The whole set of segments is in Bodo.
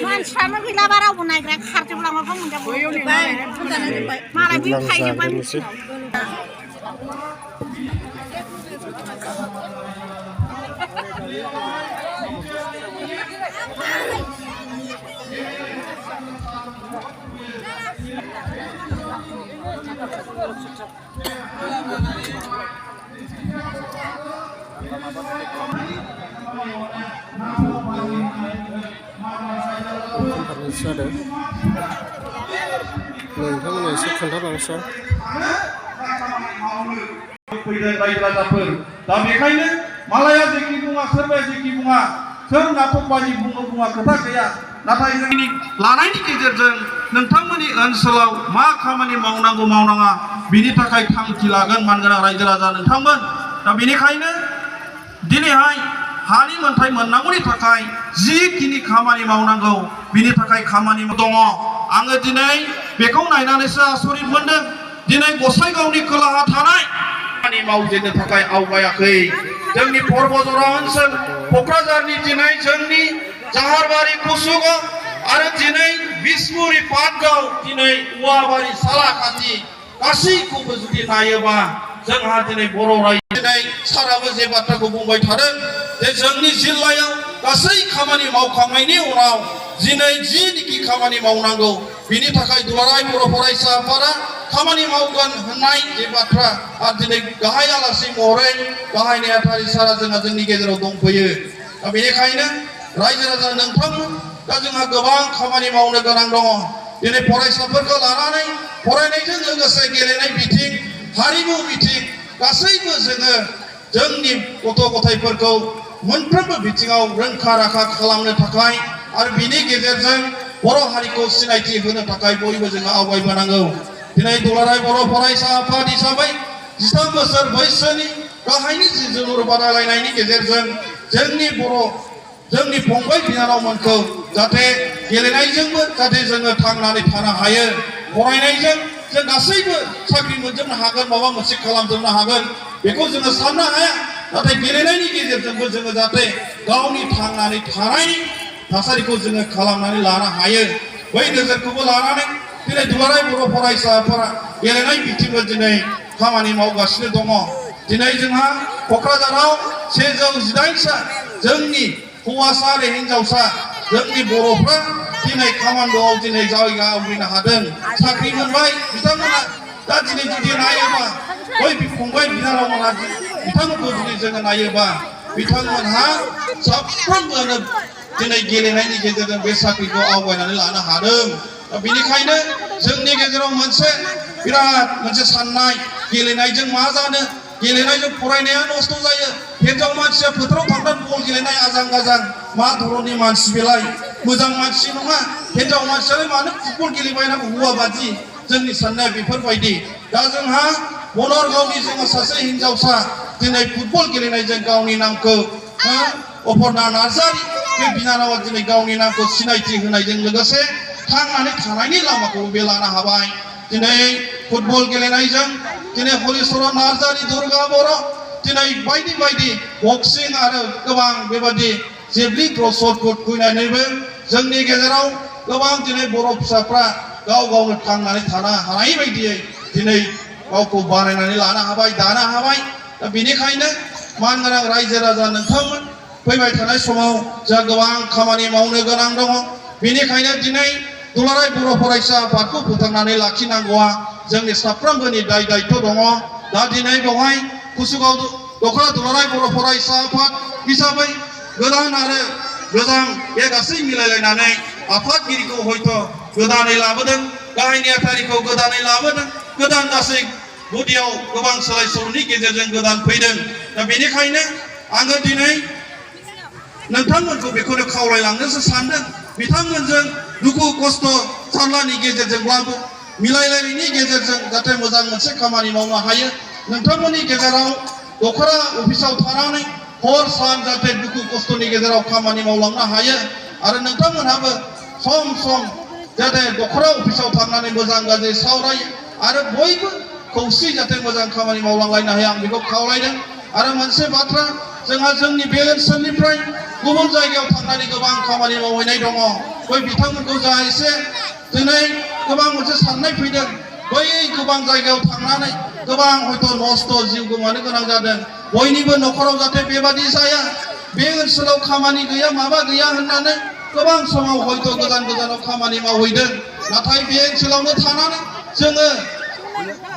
मानसिफ्रानो गैलाबा रावबो नायग्रा खारजोबलांबा मोनजाबाय मालाय बै थाइजोबबाय जादों नोंथांमोना एसे खोन्थालांसै फैदों रायजो राजाफोर दा बेखायनो मालाया जेखि बुङा सोरबाया जेखि बुङा सोर नाटकबाजी बुङा खोथा गैया नाथाय जोंनि लानायनि गेजेरजों नोंथांमोननि ओनसोलाव मा खामानि मावनांगौ मावनाङा बिनि थाखाय थांखि लागोन मानगोनां रायजो राजा नोंथांमोन दा बेनिखायनो दिनैहाय हानि मोनथाय मोननांगौनि थाखाय जिखिनि खामानि मावनांगौ बिनि थाखाय खामानि दङ आङो दिनै बेखौ नायनानैसो आसरित मोनदों दिनै गसाइगावनि खोलाहा थानाय खामानि मावजेननो थाखाय आवगायाखै जोंनि पर्बजरा ओनसोल क'क्राझारनि दिनै जोंनि जाहारबारि कुसुगाव आरो दिनै बिसमुरि पाटगाव दिनै औवाबारि सालाखाथि गासैखौबो जुदि नायोबा जोंहा दिनै बर' रायजो दिनै साराबो जे बाथ्राखौ बुंबाय थादों जे जोंनि जिल्लायाव गासै खामानि मावखांनायनि उनाव दिनै जिनिखि खामानि मावनांगौ बिनि थाखाय दुलाराय बर' फरायसा आफादा खामानि मावगोन होननाय जे बाथ्रा आरो दिनै गाहाय आलासि महरै गाहाय नेहाथारि सारा जोंनि गेजेराव दंफैयो दा बेनिखायनो रायजो राजा नोंथांमोन दा जोंहा गोबां खामानि मावनो गोनां दङ दिनै फरायसाफोरखौ लानानै फरायनायजों लोगोसे गेलेनाय बिथिं हारिमु बिथिं गासैबो जोंनि गथ' गथायफोरखौ मोनफ्रोमबो बिथिङाव रोंखा राखा खालामनो थाखाय आरो बिनि गेजेरजों बर' हारिखौ सिनायथि होनो थाखाय बयबो जोङो आवगायबोनांगौ दिनै दुलाराय बर' फरायसा आफाद हिसाबै 13 बोसोर बैसोनि गाहायनि जि जोलुर बादायलायनायनि गेजेरजों जोंनि फंबाय बिनानावमोनखौ जाहाथे गेलेनायजोंबो जाहाथे जोङो थांनानै थानो हायो फरायनायजों जों गासैबो साख्रि मोनजोबनो हागोन माबा मोनसे खालामजोबनो हागोन बेखौ जोङो साननो हाया नाथाय गेलेनायनि गेजेरजोंबो जोङो जाहाथे गावनि थांनानै थानायनि थासारिखौ जोङो खालामनानै लानो हायो बै नोजोरखौबो लानानै दिनै दुलाराय बर' फरायसाफोरा गेलेनाय बिथिङाव दिनै खामानि मावगासिनो दङ दिनै जोंहा क'क्राझाराव 118सा जोंनि हौवासा आरो हिनजावसा जोंनि बर'फ्रा दिनै कमान्ड'आव दिनै जायगा आवग्रिनो हादों साख्रि मोनबाय बिथांमोना दा दिनै जुदि नायोबा बै फंबाय बिनानावमोनहा बिथांमोनखौ जुदि जोङो नायोबा बिथांमोनहा साफ्रोमबोनो दिनै गेलेनायनि गेजेरजों बे साख्रिखौ आवगायनानै लानो हादों दा बेनिखायनो जोंनि गेजेराव बिराद मोनसे साननाय गेलेनायजों मा जानो गेलेनायजों फरायनाया नस्थ' जायो हिनजाव मानसिया फोथाराव थांनानै बल गेलेनाय आजां गाजां मा धरननि मानसि बेलाय मोजां मानसि नङा हिनजाव मानसियालाय मानो फुटबल गेलेबायनांगौ हौवा बादि जोंनि साननाया बेफोरबायदि दा जोंहा बनरगावनि जोङो सासे हिनजावसा दिनै फुटबल गेलेनायजों गावनि नामखौ अपर्णा नार्जारी बे बिनानावा दिनै गावनि नामखौ सिनायथि होनायजों लोगोसे थांनानै थानायनि लामाखौ बे लानो हाबाय दिनै फुटबल गेलेनायजों दिनै हलिचरन नार्जारी दुर्गा बर' दिनै बायदि बायदि बक्सिं आरो गोबां बेबायदि जेभलिन थ्र' शट पुट खुबैनानैबो जोंनि गेजेराव गोबां दिनै बर' फिसाफ्रा गाव गावनो थांनानै थानो हानाय बायदियै दिनै गावखौ बानायनानै लानो हाबाय दानो हाबाय दा बेनिखायनो मानगोनां रायजो राजा नोंथांमोन फैबाय थानाय समाव जोंहा गोबां खामानि मावनो गोनां दङ बेनिखायनो दिनै दुलाराय बर' फरायसा आफादखौ फोथांनानै लाखिनांगौआ जोंनि साफ्रोमबोनि दायित्व दङ दा दिनै बेवहाय कुसुगाव दख'रा दुलाराय बर' फरायसा आफाद हिसाबै गोदान आरो गोजाम बे गासै मिलायलायनानै आफादगिरिखौ हयथ' गोदानै लाबोदों गाहाय नेहाथारिखौ गोदानै लाबोदों गोदान गासै गुदियाव गोबां सोलाय सोल'नि गेजेरजों गोदान फैदों दा बेनिखायनो आङो दिनै नोंथांमोनखौ बेखौनो खावलायलांनोसो सानदों बिथांमोनजों दुखु खस्थ' जारलानि गेजेरजोंब्लाबो मिलायलायनायनि गेजेरजों जाहाथे मोजां मोनसे खामानि मावनो हायो नोंथांमोननि गेजेराव दखरा अफिसाव थानानै हर सान जाहाथे दुखु खस्थ'नि गेजेराव खामानि मावलांनो हायो आरो नोंथांमोनहाबो सम सम जाहाथे दखरा अफिसाव थांनानै मोजां गाज्रि सावरायो आरो बयबो खौसे जाहाथे मोजां खामानि मावलांलायनो हायो आं बेखौ खावलायदों आरो मोनसे बाथ्रा जोंहा जोंनि बे ओनसोलनिफ्राय गुबुन जायगायाव थांनानै गोबां खामानि मावहैनाय दङ बै बिथांमोनखौ जा एसे दिनै गोबां मोनसे साननाय फैदों बै गोबां जायगायाव थांनानै गोबां हयथ' नस्थ' जिउ गोमानो गोनां जादों बयनिबो न'खराव जाहाथे बेबादि जाया बे ओनसोलाव खामानि गैया माबा गैया होननानै गोबां समाव हयथ' गोजान गोजानाव खामानि मावहैदों नाथाय बे ओनसोलावनो थानानै जोङो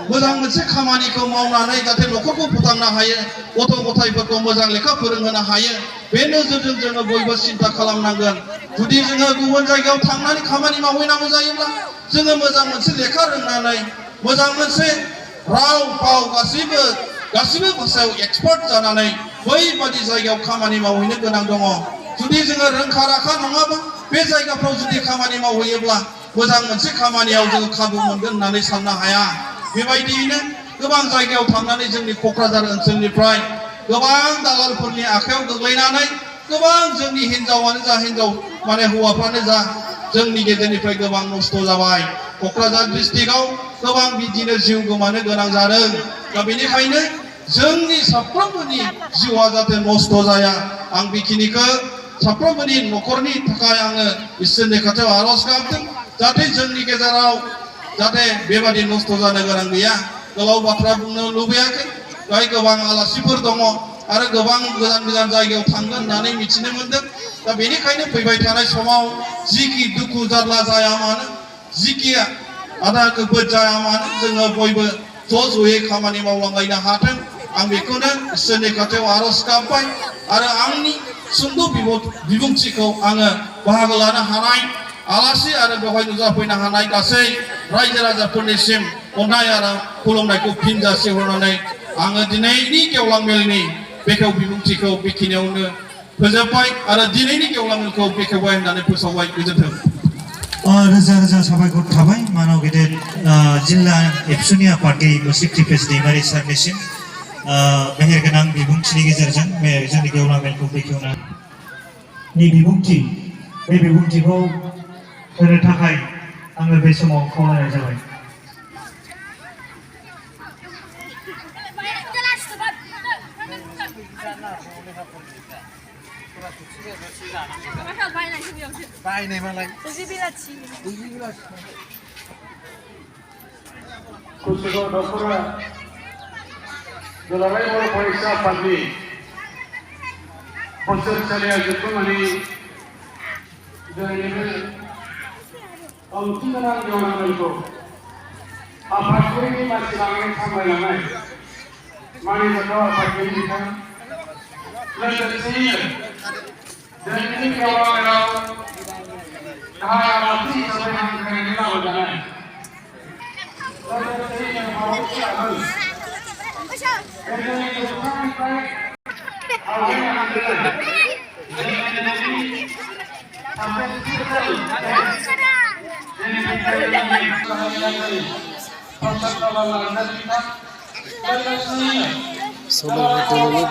मोजां मोनसे खामानिखौ मावनानै जाहाथे न'खरखौ फोथांनो हायो गथ' गथायफोरखौ मोजां लेखा फोरोंहोनो हायो बे नोजोरजों जोङो बयबो सिन्था खालामनांगोन जुदि जोङो गुबुन जायगायाव थांनानै खामानि मावहैनांगौ जायोब्ला जोङो मोजां मोनसे लेखा रोंनानै मोजां मोनसे राव फाव गासिबो भाषायाव एक्सपार्ट जानानै बैबादि जायगायाव खामानि मावहैनो गोनां दङ जुदि जोङो रोंखा राखा नङाबा बे जायगाफ्राव जुदि खामानि मावहैयोब्ला मोजां मोनसे खामानियाव जोङो खाबु मोनगोन होननानै साननो हाया बेबायदियैनो गोबां जायगायाव थांनानै जोंनि क'क्राझार ओनसोलनिफ्राय गोबां दालालफोरनि आखायाव गोग्लैनानै गोबां जोंनि हिन्जावानो जा माने हौवाफ्रानो जा जोंनि गेजेरनिफ्राय गोबां नस्थ' जाबाय क'क्राझार डिस्ट्रिक्टआव गोबां बिदिनो जिउ गोमानो गोनां जादों दा बेनिखायनो जोंनि साफ्रोमबोनि जिउआ जाहाथे नस्थ' जाया आं बेखिनिखौ साफ्रोमबोनि न'खरनि थाखाय आङो इसोरनि खाथियाव आर'ज गाबदों जाहाथे जोंनि गेजेराव जाहाथे बेबादि नस्थ' जानो गोनां गैया गोलाव बाथ्रा बुंनो लुबैयाखै बेहाय गोबां आलासिफोर दङ आरो गोबां गोजान गोजान जायगायाव थांगोन होननानै मिथिनो मोनदों दा बेनिखायनो फैबाय थानाय समाव जिखि दुखु जारला जाया मानो जिखि आदा खैफोद जाया मानो जोङो बयबो ज' ज'यै खामानि मावलांलायनो हाथों आं बेखौनो इसोरनि खाथियाव आर'ज गाबबाय आरो आंनि सुंद' बिबुंथिखौ आङो बाहागो लानो हानाय आलासि आरो बेवहाय नुजाफैनो हानाय गासै रायजो राजाफोरनिसिम अननाय आरो खुलुमनायखौ फिन जासिहरनानै आङो दिनैनि गेवलां मेलनि बेखेव बिबुंथिखौ बेखिनियावनो फोजोबबाय आरो दिनैनि गेवलां मेलखौ बेखेवबाय होननानै फोसावबाय गोजोन्थों रोजा रोजा साबायखर थाबाय मानव गेदेर जिल्ला एबसुनि आफादगिरि मुसिफ्रि पेस दैमारि सारनिसिम मेहेरगोनां बिबुंथिनि गेजेरजों जोंनि गेवलां मेलखौ बेखेवनायनि बिबुंथिखौ होनो थाखाय आङो बे समाव खावलायनाय जाबाय बायनाय मालाय कुसिगाव दखरा दुलाराय बर' फरायसा आफादनि बोसोरसालिया जोबखांनानै दिनैनि ओंथिगोनां गेवलां मेलखौ आफादगिरिनि मानसि लानानै सामलायलांनाय मानिजाथाव आफादगिरि बिथां लोगोसेयैनो दिनैनि गेवलां मेलाव गाहाय आलासि हिसाबै हांख्रायनानै लाबोजानाय लोगोसेयैनो बावैसो आगोल जोंनि जोबखांनिफ्राय आवगायनो हांख्रायनाय सल'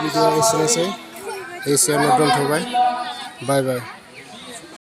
भिडिअ एसेनोसै एसेयावनो दोनथ'बाय बाय बाय